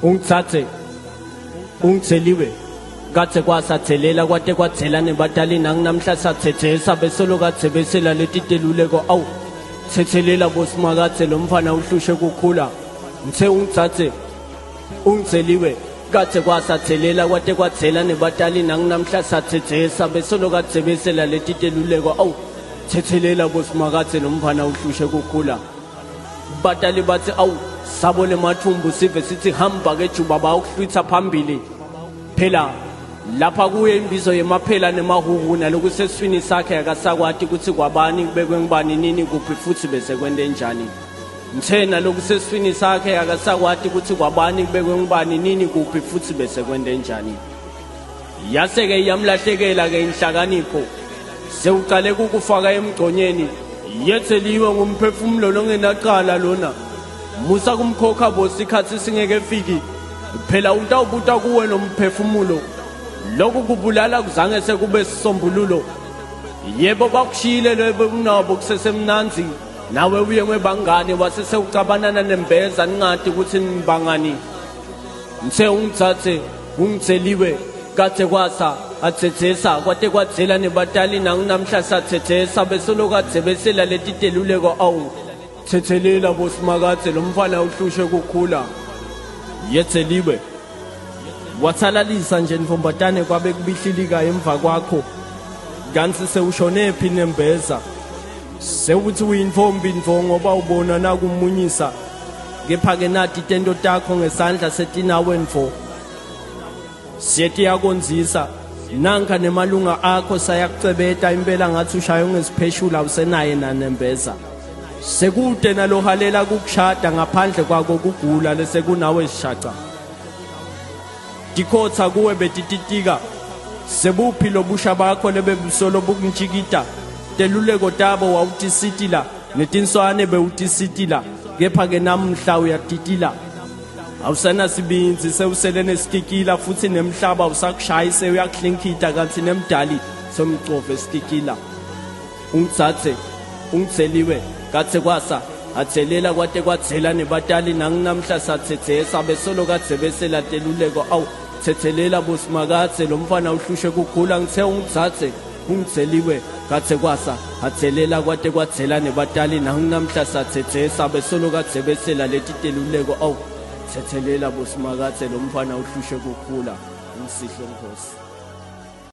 Ungithathe ungitheliwe kathe kwasathelela kwate kwathela nebatali nanginamhla sathethesa besolo kathebesela leti teluleko awu thethelela bosimakathe lo mfana uhlushe kukhula ngithe ungithathe ungitheliwe kathe kwasathelela kwate kwathela nebatali nanginamhla sathethesa besolo kathebesela leti teluleko awu thethelela bosimakathe lo mfana uhlushe kukhula. Batali bathi awu sabo lemathumbu sive sithi hamba ke juba bayokuhlwitha phambili. Phela lapha kuye imbizo yemaphela nemahuhu nalokuseswini sakhe akasakwati ukuthi kwabani kubekwe ngubani nini kuphi futhi bese kwente njani. Ngithe nalokuseswini sakhe akasakwati ukuthi kwabani kubekwe ngubani nini kuphi futhi bese kwente njani. Yase-ke iyamlahlekela-ke inhlakanipho sewuqale kukufaka emgconyeni yetheliwe ngumphefumulo longenacala lona musa kumkhokha bo sikhathi singeke fiki phela utawubuta kuwe nomphefumulo lokhu kubulala kuzange sekube sisombululo yebo bakushiyile lebe kunabo kusesemnanzi nawe uye ngwebangane wase sewucabanana nembeza ningati ukuthi nibangani. Ngithe ungithathe ungitheliwe kathe kwasa athethesa kwate kwathela nebatali nanginamhla sathethesa besolo kathebesela leti teluleko awu thethelela bosimakathe lo mfana uhlushe kukhula yetheliwe wathalalisa nje ntombatane kwabe kubihlilika emva kwakho kanti sewushone phi nembeza sewuthi uyintombi ntfo ngoba ubona nakumunyisa kepha-ke nati tento takho ngesandla setinawe ntfo siyetiyakonzisa nanka nemalunga akho sayakucebeta impela ngathi ushaye ngesipheshula usenaye nanembeza sekude nalohalela kukushada ngaphandle kwako kugula lesekunawe sishaca tikhotha kuwe betititika sebuphi lobusha bakho lebebusolo bukuntshikita teluleko tabo wawutisitila netinswane bewutisitila kepha-ke namhla uyatitila awusanasibinzi sewusele nesikikila futhi nemhlaba usakushayi sewuyakuhlinkita kanti nemdali somcove esikikila ungithathe ungitheliwe kathe kwasa athelela kwate kwathela nebatali nanginamhla sathethesa besolo kathebesela teluleko awu thethelela bosimakathe lo mfana uhlushe kukhula ngithe ungithathe ungitheliwe kathe kwasa athelela kwate kwathela nebatali nanginamhla sathethesa besolo kathebesela leti teluleko awu thethelela bosimakathe lo mfana uhlushe kukhula ngisihle nkosi.